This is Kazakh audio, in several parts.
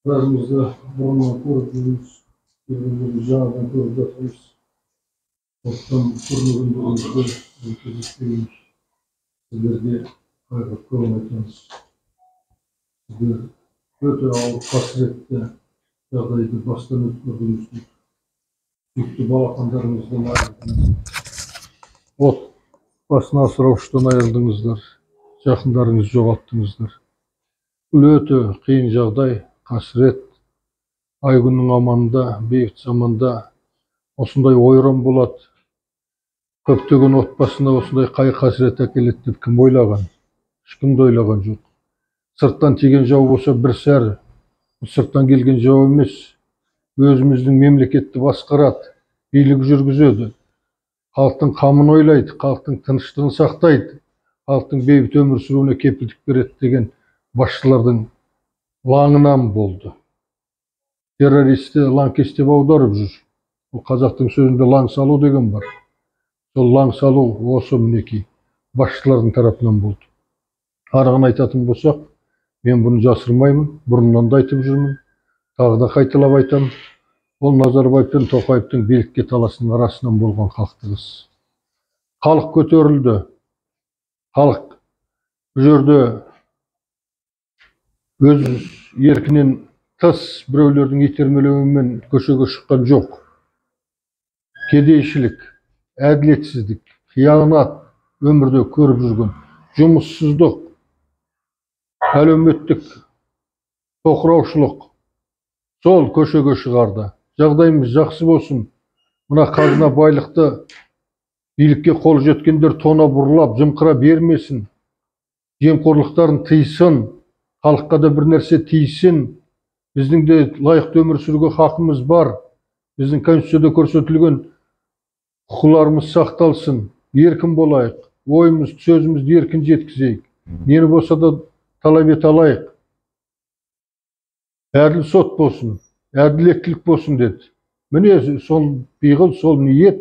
Біразымызды бұрыннан көріп жүрміз, кейбіреулеріміз жаңадан көріп жатырмыз. Сондықтан көрмегендеріңізді кездеспейміз. Сіздерге қайғырып көңіл айтамыз. Сіздер өте ауыр қасіретті жағдайды бастан өткердіңіздер. Сүйікті балақандарыңыздан айырылдыңыз. Отбасын асыраушыдан айырылдыңыздар, жақындарыңызды жоғалттыңыздар. Бұл өте қиын жағдай, қасірет. Ай күннің аманында, бейбіт заманда осындай ойран болады. Көптеген отбасына осындай қайғы қасірет әкеледі деп кім ойлаған? Ешкім де ойлаған жоқ. Сырттан тиген жау болса бір сәрі, сырттан келген жау емес. Өзіміздің мемлекетті басқарады, билік жүргізеді. Халықтың қамын ойлайды, халықтың тыныштығын сақтайды, халықтың бейбіт өмір сүруіне кепілдік береді деген басшылардың лаңынан болды. Террористі лаңкес деп аударып жүр. Бұл қазақтың сөзінде лаң салу деген бар. Сол лаң салу осы мінекей басшылардың тарапынан болды. Арығын айтатын болсақ, мен бұны жасырмаймын, бұрыннан да айтып жүрмін, тағы да қайталап айтамын. Ол Назарбаев пен Тоқаевтың билікке таласының арасынан болған қақтығыс. Халық көтерілді. Халық бұл жерде өз еркінен тыс біреулердің итермелеуімен көшеге шыққан жоқ. Кедейшілік, әділетсіздік, қиянат өмірде көріп жүрген, жұмыссыздық, әлеуметтік тоқыраушылық сол көшеге шығарды. Жағдайымыз жақсы болсын. Мына қазына байлықты билікке қол жеткендер тонап ұрлап, жымқыра бермесін. Жемқорлықтарын тыйсын, халыққа да бір нәрсе тиісін. Біздің де лайықты өмір сүруге хақымыз бар. Біздің конституцияда көрсетілген құқыларымыз сақталсын. Еркін болайық. Ойымыз, сөзімізді еркін жеткізейік. Нені болса да талап ете алайық. Әділ сот болсын, әділеттілік болсын деді. Міне сол пиғыл, сол ниет,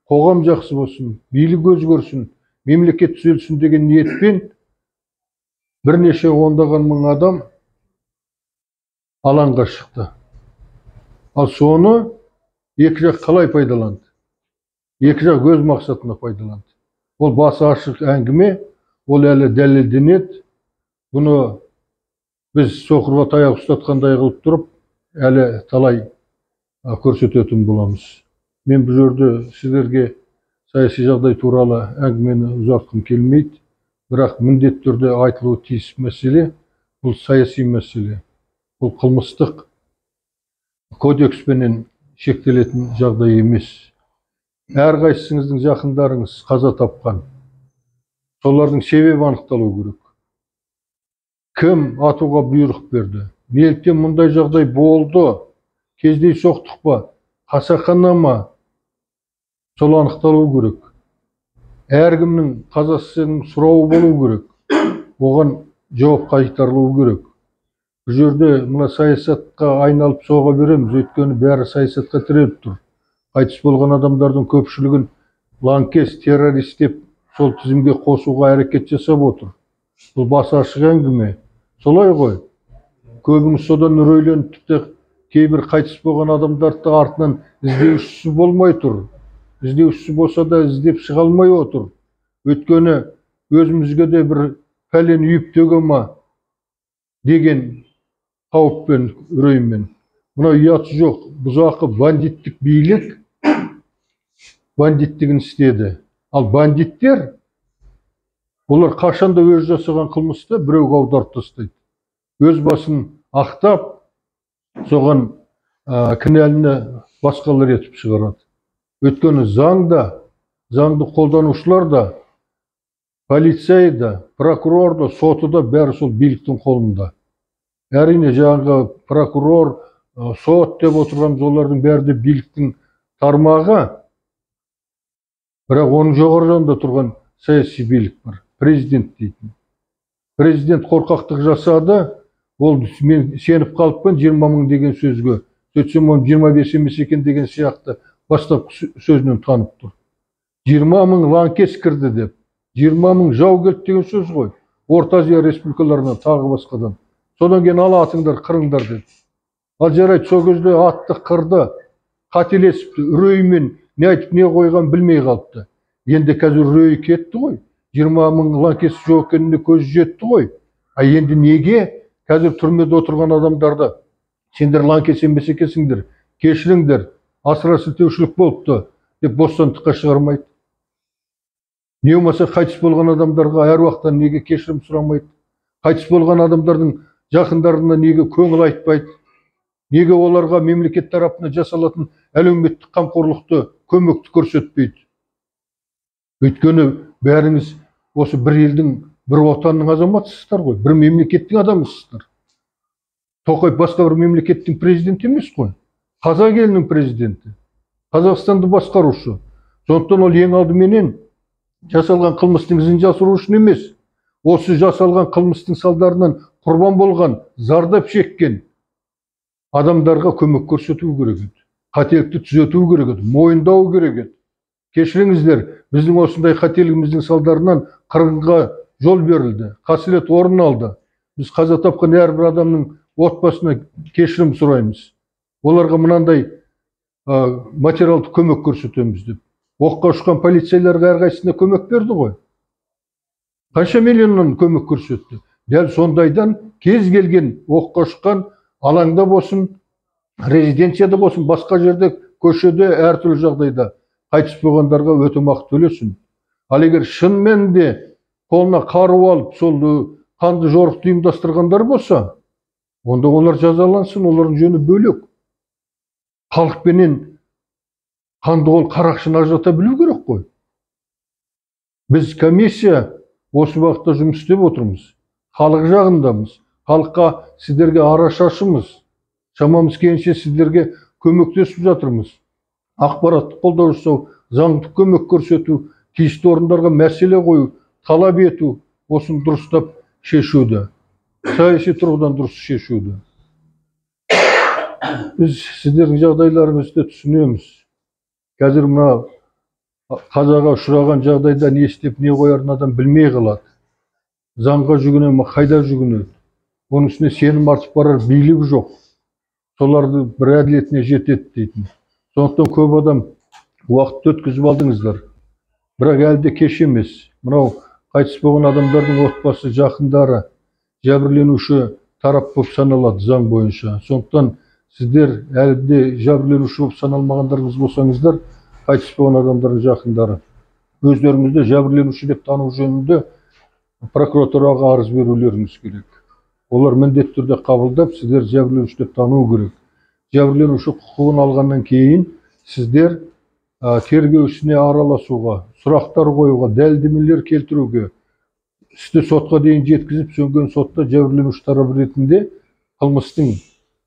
қоғам жақсы болсын, билік өзгерсін, мемлекет түзелсін деген ниетпен бірнеше ондаған мың адам алаңға шықты. Ал соны екі жақ қалай пайдаланды? Екі жақ өз мақсатына пайдаланды. Ол басы ашық әңгіме, ол әлі дәлелденеді. Бұны біз соқырға таяқ ұстатқандай қылып тұрып, әлі талай көрсететін боламыз. Мен бұл жерде сіздерге саяси жағдай туралы әңгімені ұзартқым келмейді, бірақ міндетті түрде айтылуы тиіс мәселе, бұл саяси мәселе. Бұл қылмыстық кодекспенен шектелетін жағдай емес. Әрқайсыңыздың жақындарыңыз қаза тапқан. Солардың себебі анықталу керек. Кім атуға бұйрық берді? Неліктен мұндай жағдай болды? Кездейсоқтық па? Қасақана ма? Сол анықталу керек. Әркімнің қазасының сұрауы болу керек. Оған жауап қайтарылуы керек. Бұл жерде мына саясатқа айналып соға береміз, өйткені бәрі саясатқа тіреліп тұр. Қайтыс болған адамдардың көпшілігін лаңкес, террорист деп сол тізімге қосуға әрекет жасап отыр. Бұл басы ашық әңгіме. Солай ғой. Көбіңіз содан үрейленіп, тіпті кейбір қайтыс болған адамдарды артынан іздеушісі болмай тұр. Іздеушісі болса да іздеп шыға алмай отыр. Өйткені өзімізге де бір пәлен үйіп төге ма деген қауіппен, үреймен. Мына ұяты жоқ, бұзақы бандиттік билік бандиттігін істеді. Ал бандиттер, олар қашанда өз жасаған қылмысты біреуге аударып тастайды. Өз басын ақтап, соған кінәліні басқалар етіп шығарады. Өйткені заң да, заңды қолданушылар да, полицей да, прокурор да, соты да бәрі сол биліктің қолында. Әрине, жаңағы прокурор, сот деп отырғанымыз олардың бәрі де биліктің тармағы, бірақ оның жоғары жағында тұрған саяси билік бар, президент дейтін. Президент қорқақтық жасады, ол мен сеніп қалыппын 20 мың деген сөзге, сөйтсем оның 25 емес екен деген сияқты бастапқы сөзінен танып тұр. 20 мың лаңкес кірді деп, 20 мың жау келді деген сөз ғой. Орта Азия республикаларынан тағы басқадан. Содан кейін ала атыңдар, қырыңдар деді. Ал жарайды, сол кезде атты қырды, қателесіпті, үреймен не айтып не қойған білмей қалыпты. Енді қазір үрейі кетті ғой, 20 мың лаңкес жоқ екеніне көзі жетті ғой. А енді неге қазір түрмеде отырған адамдарды сендер лаңкес емес екенсіңдер, кешіріңдер, асыра сілтеушілік болыпты деп бостандыққа шығармайды? Не болмаса қайтыс болған адамдарға әруақтан неге кешірім сұрамайды? Қайтыс болған адамдардың жақындарына неге көңіл айтпайды? Неге оларға мемлекет тарапынан жасалатын әлеуметтік қамқорлықты, көмекті көрсетпейді? Өйткені бәріңіз осы бір елдің, бір отанның азаматысыздар ғой, бір мемлекеттің адамысыздар. Тоқаев басқа бір мемлекеттің президенті емес қой, қазақ елінің президенті, Қазақстанды басқарушы. Сондықтан ол ең алдыменен жасалған қылмыстың ізін жасыру үшін емес, осы жасалған қылмыстың салдарынан құрбан болған, зардап шеккен адамдарға көмек көрсету керек еді, қателікті түзету керек еді, мойындау керек еді. Кешіріңіздер, біздің осындай қателігіміздің салдарынан қырғынға жол берілді, қасірет орын алды. Біз қаза тапқан әрбір адамның отбасына кешірім сұраймыз, оларға мынандай материалдық көмек көрсетеміз деп. Оққа ұшқан полицейлерге әрқайсысына көмек берді ғой. Қанша миллионнан көмек көрсетті. Дәл сондайдан кез келген оққа ұшқан алаңда болсын, резиденцияда болсын, басқа жерде, көшеде, әртүрлі жағдайда қайтыс болғандарға өтемақы төлесін. Ал егер шынымен де қолына қару алып, сол қанды жорықты ұйымдастырғандар болса, онда олар жазалансын, олардың жөні бөлек. Халықпенен қанды қол қарақшыны ажырата білу керек қой. Біз комиссия осы бағытта жұмыс істеп отырмыз. Халық жағындамыз. Халыққа, сіздерге арашашымыз. Шамамыз келгенше сіздерге көмектесіп жатырмыз. Ақпараттық қолдау жасау, заңдық көмек көрсету, тиісті орындарға мәселе қою, талап ету, осыны дұрыстап шешуді, саяси тұрғыдан дұрыс шешуді. Біз сіздердің жағдайларыңызды түсінеміз. Қазір мына қазаға ұшыраған жағдайда не істеп не қоярын адам білмей қалады. Заңға жүгіне ме, қайда жүгінеді? Оның үстіне сенім артып барар билік жоқ. Соларды бір әділетіне жетеді дейтін. Сондықтан көп адам уақытты өткізіп алдыңыздар. Бірақ әлі де кеш емес. Мынау қайтыс болған адамдардың отбасы, жақындары жәбірленуші тарап болып саналады заң бойынша. Сондықтан сіздер әлі де жәбірленуші болып саналмағандарыңыз болсаңыздар, қайтыс болған адамдардың жақындары өздеріңізді жәбірленуші деп тану жөнінде прокуратураға арыз берулеріңіз керек. Олар міндетті түрде қабылдап, сіздер жәбірленуші деп тану керек. Жәбірленуші құқығын алғаннан кейін сіздер тергеу ісіне араласуға, сұрақтар қоюға, дәлелдемелер келтіруге, істі сотқа дейін жеткізіп, сөнген сотта жәбірленуші тарап ретінде қылмыстың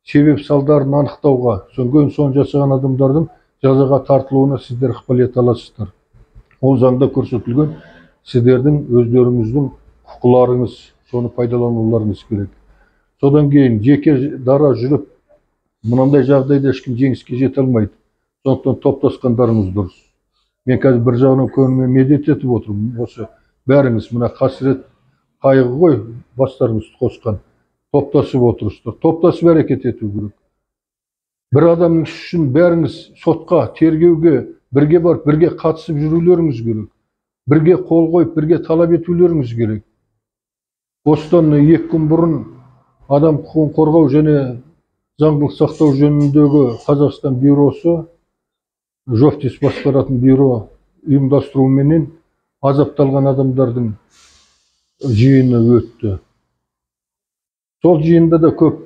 себеп салдарын анықтауға, сөнген соң жасаған адамдардың жазаға тартылуына сіздер ықпал ете аласыздар. Ол заңда көрсетілген сіздердің өздеріңіздің құқыларыңыз, соны пайдалануларыңыз керек. Содан кейін жеке дара жүріп, мынандай жағдайда ешкім жеңіске жете алмайды. Сондықтан топтасқандарыңыз дұрыс. Мен қазір бір жағынан көңіліме медет етіп отырмын. Осы бәріңіз мына қасірет қайғы ғой, бастарыңызды қосқан. Топтасып отырсыздар. Топтасып әрекет ету керек. Бір адамның үшін бәріңіз сотқа, тергеуге бірге барып, бірге қатысып жүрулеріңіз керек. Бірге қол қойып, бірге талап етулеріңіз керек. Осыдан 2 күн бұрын адам құқығын қорғау және заңдылық сақтау жөніндегі Қазақстан бюросы, Жофтис басқаратын бюро ұйымдастыруменен азапталған адамдардың жиыны өтті. Сол жиында да көп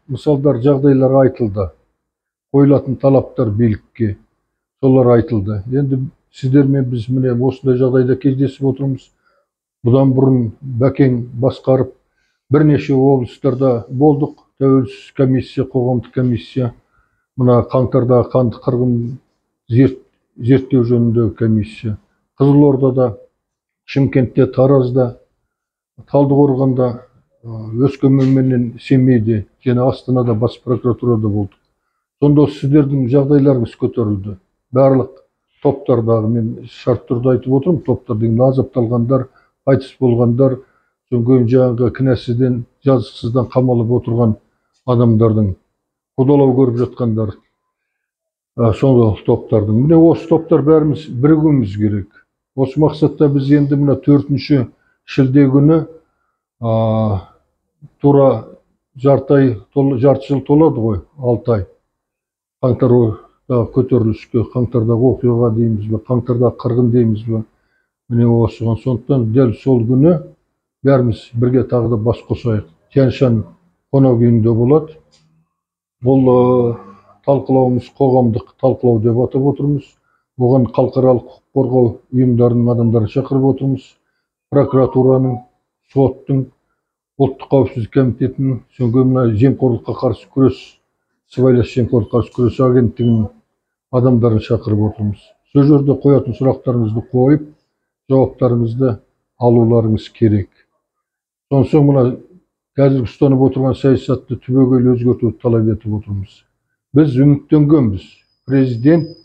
мысалдар, жағдайлар айтылды. Қойылатын талаптар билікке, солар айтылды. Енді сіздермен біз міне осындай жағдайда кездесіп отырмыз. Бұдан бұрын Бәкең басқарып бірнеше облыстарда болдық. Тәуелсіз комиссия, қоғамдық комиссия, мына қаңтардағы қанды қырғын зерттеу жөніндегі комиссия, Қызылордада, Шымкентте, Таразда, Талдықорғанда, Өскемен менен Семейде және Астанада бас прокуратурада болдық. Сонда сіздердің жағдайларыңыз көтерілді. Барлық топтардағы, мен шарт түрде айтып отырмын, топтар деген азапталғандар, қайтыс болғандар, содан кейін жаңағы кінәсізден, жазықсыздан қамалып отырған адамдардың қудалау көріп жатқандар, сол топтардың. Міне осы топтар бәріміз бірігуіміз керек. Осы мақсатта біз енді мына 4 шілде күні тура жарты жыл толады ғой, 6 ай. Қаңтардағы көтеріліске, қаңтардағы оқиға дейміз бе, қаңтардағы қырғын дейміз бе, міне осыған. Сондықтан дәл сол күні бәріміз бірге тағы да бас қосайық. Тянь-Шань қонақ үйінде болады. Бұл талқылауымыз қоғамдық талқылау деп атап отырмыз. Оған халықаралық құқық қорғау ұйымдарының адамдарын шақырып отырмыз. Прокуратураның, соттың, ұлттық қауіпсіздік комитетінің, содан мына жемқорлыққа қарсы күрес, сыбайлас жемқорлыққа қарсы күрес агенттігінің адамдарын шақырып отырмыз. Сол жерде қоятын сұрақтарыңызды қойып, жауаптарыңызды алуларыңыз керек. Сонан соң мына қазір ұстанып отырған саясатты түбегейлі өзгертуді талап етіп отырмыз. Біз үміттенгенбіз. Президент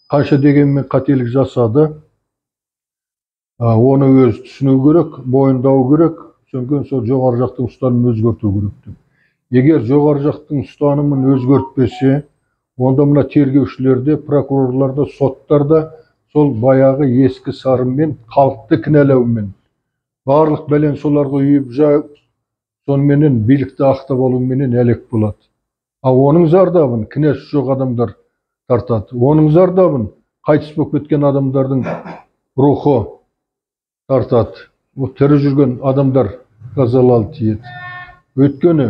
қанша дегенмен қателік жасады, оны өзі түсіну керек, мойындау керек, содан сол жоғары жақтың ұстанымын өзгерту керек деп. Егер жоғары жақтың ұстанымын өзгертпесе, онда мына тергеушілерде, прокурорларда, соттарда сол баяғы ескі сарынмен, халықты кінәлаумен, барлық бәлені соларға үйіп жайып, соныменен билікті ақтап алуменен әлек болады. А оның зардабын кінәсі жоқ адамдар тартады. Оның зардабын қайтыс болып кеткен адамдардың рухы тартады. Ол тірі жүрген адамдар залал тиеді. Өйткені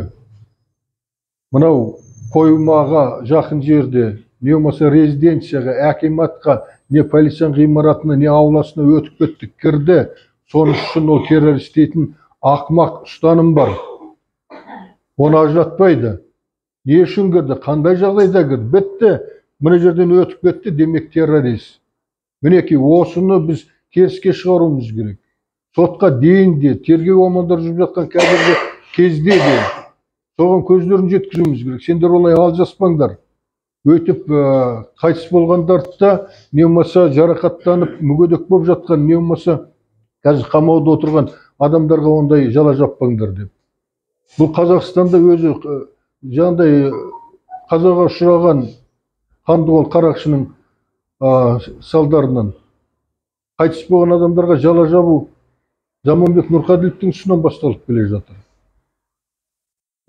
мынау қоймаға жақын жерде, не болмаса резиденцияға, әкиматқа, не полицияның ғимаратына, не ауласына өтіп кетті, кірді. Соның үшін ол террорист дейтін ақымақ ұстаным бар. Оны ажыратпайды. Не үшін кірді, қандай жағдайда кірді, бітті, мына жерден өтіп кетті, демек террорист. Мінекей осыны біз теріске шығаруымыз керек. Сотқа дейін де, тергеу амалдары жүріп жатқан қазіргі кезде де соған көздерін жеткізуіміз керек. Сендер олай алжаспаңдар. Өйтіп қайтыс болғандарды да, не болмаса жарақаттанып мүгедек болып жатқан, не болмаса қазір қамауда отырған адамдарға ондай жала жаппаңдар деп. Бұл Қазақстанда өзі жаңағыдай қазаға ұшыраған қандықол қарақшының салдарынан қайтыс болған адамдарға жала жабу Заманбек Нұрқаділовтің тұсынан басталып келе жатыр.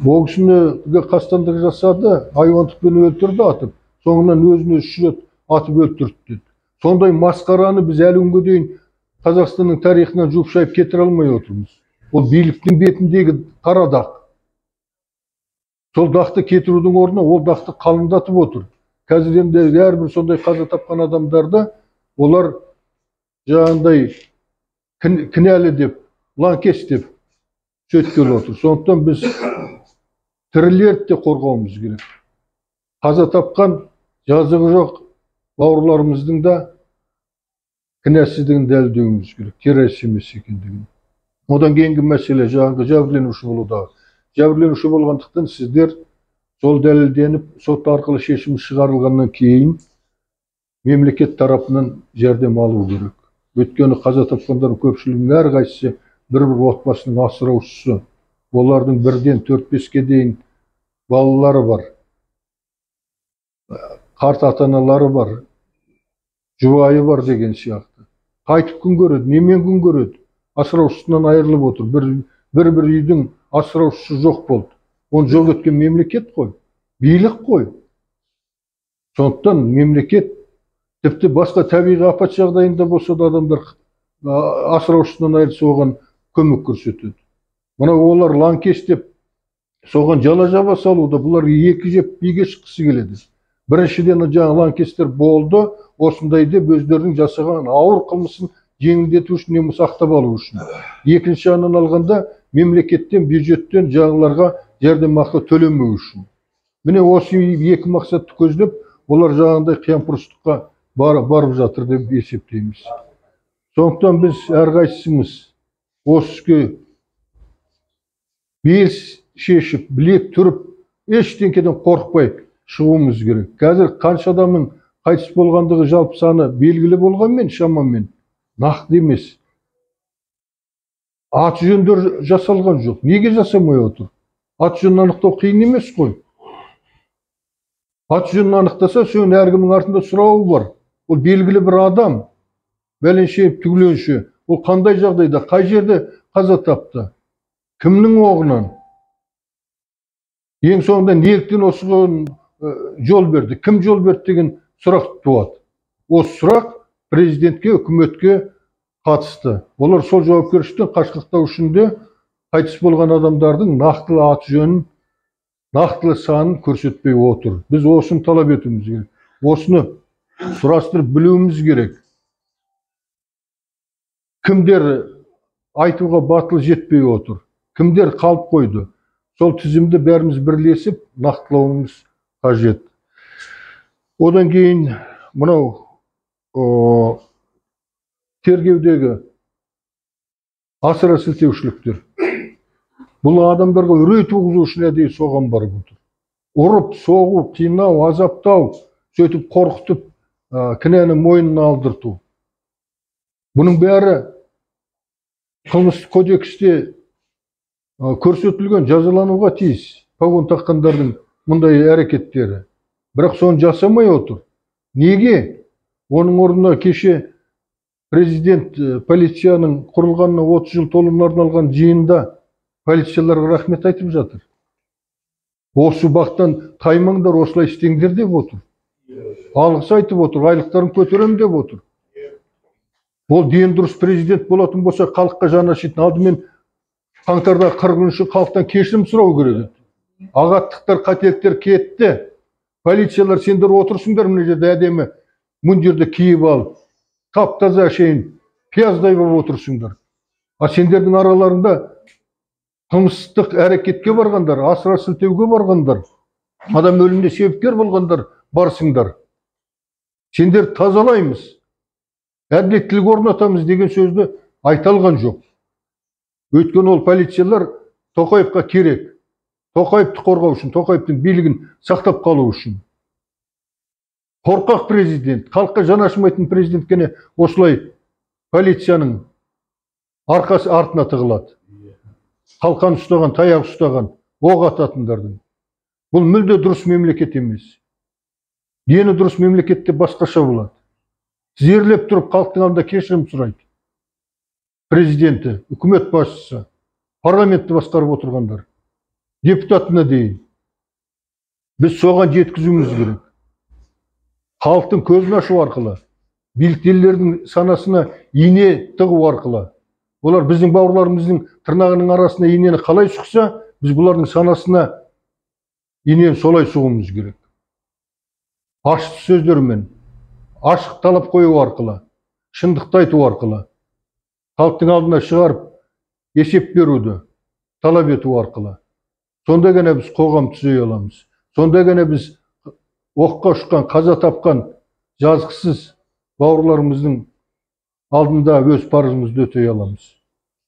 Ол кісіні қастандық жасады, айуандықпен өлтірді атып, соңынан өзін өзі үш рет атып өлтірді деді. Сондай масқараны біз әлі күнге дейін Қазақстанның тарихынан жуып шайып кетіре алмай отырмыз. Ол биліктің бетіндегі қара дақ. Сол дақты кетірудің орнына ол дақты қалыңдатып отыр. Қазір енді әрбір сондай қаза тапқан адамдарды олар жаңағындай кінәлі деп, лаңкес деп сөйткелі отыр. Сондықтан біз тірілерді де қорғауымыз керек. Қаза тапқан жазығы жоқ бауырларымыздың да кінәсіздігін дәлелдеуіміз керек, террорист емес екендігін. Одан кейінгі мәселе жаңағы жәбірленуші болудағы. Жәбірленуші болғандықтан сіздер сол дәлелденіп, сот арқылы шешім шығарылғаннан кейін мемлекет тарапынан жәрдем алу керек. Өйткені қаза тапқандардың көпшілігінің әрқайсысы бір-бір отбасының асыраушысы. Олардың бірден 4-5-ке дейін балалары бар, қарт ата-аналары бар, жұбайы бар деген сияқты. Қайтып күн көреді, немен күн көреді? Асыраушысынан айырылып отыр. Бір үйдің асыраушысы жоқ болды. Оны жоқ еткен мемлекет қой, билік қой. Сондықтан мемлекет тіпті басқа табиғи апат жағдайында болса да адамдар асыраушысынан айырылса оған көмек көрсетеді. Мына олар лаңкес деп соған жала жаба салуда, бұлар екі жеп биге шыққысы келеді. Біріншіден жаңа лаңкестер болды, осындай деп өздерінің жасаған ауыр қылмысын жеңілдету үшін, не болмаса ақтап алу үшін. Екінші жағынан алғанда мемлекеттен, бюджеттен жаңаларға жәрдемақы төлемеу үшін. Міне осы екі мақсатты көздеп, олар жаңағындай қиямпұрыстыққа барып жатыр деп есептейміз. Сондықтан біз әрқайсымыз осы іске бел шешіп, білек түріп, ештеңеден қорықпай шығуымыз керек. Қазір қанша адамның қайтыс болғандығы жалпы саны белгілі болғанмен, шамамен нақты емес. Аты жөндер жасалған жоқ. Неге жасамай отыр? Аты жөнін анықтау қиын емес қой. Аты жөнін анықтаса, соның әркімнің артында сұрауы бар. Ол белгілі бір адам, бәленше түгленше, ол қандай жағдайда, қай жерде қаза тапты, кімнің оғынан, ең соңында неліктен осыған жол берді, кім жол берді деген сұрақ туады. Осы сұрақ президентке, үкіметке қатысты. Олар сол жауапкершіліктен қашқақтау үшін де қайтыс болған адамдардың нақтылы аты жөнін, нақтылы санын көрсетпей отыр. Біз осыны талап етуіміз керек. Осыны сұрастырып білуіміз керек. Кімдер айтуға батыл жетпей отыр, кімдер қалып қойды. Сол тізімді бәріміз бірлесіп нақтылауымыз қажет. Одан кейін мынау тергеудегі асыра сілтеушіліктер. Бұл адамдарға үрей туғызу үшін әдейі соған барып отыр. Ұрып, соғу, қинау, азаптау, сөйтіп қорқытып, кінәні мойнына алдырту. Бұның бәрі қылмыстық кодексте көрсетілген, жазалануға тиіс погон таққандардың мұндай әрекеттері. Бірақ соны жасамай отыр. Неге? Оның орнына кеше президент полицияның құрылғанына 30 жыл толуына арналған жиында полицияларға рахмет айтып жатыр. Осы бақтан таймаңдар, осылай істеңдер деп отыр. Алғыс айтып отыр, айлықтарын көтеремін деп отыр. Ол ден дұрыс президент болатын болса, халыққа жаны ашитын, алдымен қаңтарда 40 күн халықтан кешірім сұрау керек еді. Ағаттықтар, қателіктер кетті. Полициялар, сендер отырсыңдар мына жерде әдемі мундирді киіп алып, тап-таза шейін пияздай болып отырсыңдар. А сендердің араларында қылмыстық әрекетке барғандар, асыра сілтеуге барғандар, адам өліміне себепкер болғандар барсыңдар. Сендер тазалаймыз, әділеттілік орнатамыз деген сөзді айта алған жоқ. Өйткені ол полициялар Тоқаевқа керек. Тоқаевты қорғау үшін, Тоқаевтың билігін сақтап қалу үшін. Қорқақ президент, халыққа жаны ашымайтын президент кене осылай полицияның арқасы артына тығылады. Қалқан ұстаған, таяқ ұстаған, оқ ататындардың. Бұл мүлде дұрыс мемлекет емес. Дені дұрыс мемлекетте басқаша болады. Тізерлеп тұрып халықтың алдында кешірім сұрайды. Президенті, үкімет басшысы, парламентті басқарып отырғандар, депутатына дейін. Біз соған жеткізуіміз керек. Халықтың көзін ашу арқылы, биліктегілердің санасына ине тығу арқылы. Олар біздің бауырларымыздың тырнағының арасына инені қалай сұқса, біз бұлардың санасына инені солай сұғуымыз керек. Ашық сөздермен, ашық талап қою арқылы, шындықты айту арқылы, халықтың алдына шығарып есеп беруді талап ету арқылы. Сонда ғана біз қоғам түзей аламыз. Сонда ғана біз оққа ұшқан, қаза тапқан жазықсыз бауырларымыздың алдында өз парызымызды өтей аламыз.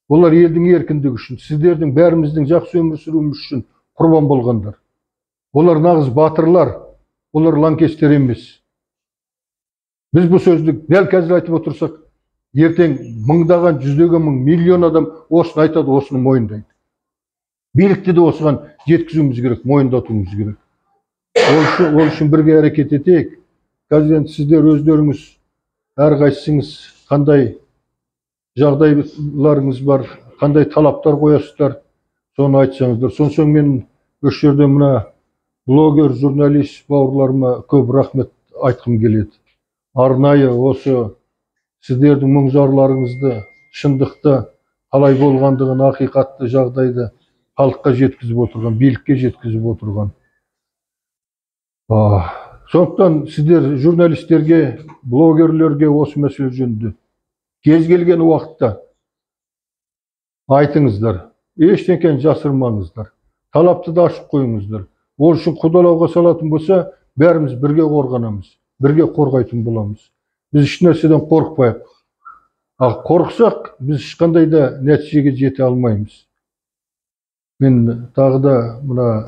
Олар елдің еркіндігі үшін, сіздердің бәріміздің жақсы өмір сүруіміз үшін құрбан болғандар. Олар нағыз батырлар, олар лаңкестер емес. Біз бұл сөзді дәл қазір айтып отырсақ, ертең мыңдаған, жүздеген мың, миллион адам осыны айтады, осыны мойындайды. Билікті де осыған жеткізуіміз керек, мойындатуымыз керек. Ол үшін бірге әрекет етейік. Қазір енді сіздер өздеріңіз, әрқайсыңыз қандай жағдайларыңыз бар, қандай талаптар қоясыздар, соны айтсаңыздар. Сонсоң мен осы жерде мына блогер, журналист бауырларыма көп рахмет айтқым келеді. Арнайы осы сіздердің мұң-зарларыңызды, шындықты, қалай болғандығын, ақиқатты жағдайды халыққа жеткізіп отырған, билікке жеткізіп отырған. Сондықтан сіздер журналистерге, блогерлерге осы мәселе жөнінде кез келген уақытта айтыңыздар, ештеңені жасырмаңыздар, талапты да ашып қойыңыздар. Ол үшін қудалауға салатын болса, бәріміз бірге қорғанамыз, бірге қорғайтын боламыз. Біз еш нәрседен қорықпайық. Ал қорықсақ, біз ешқандай да нәтижеге жете алмаймыз. Мен тағы да мына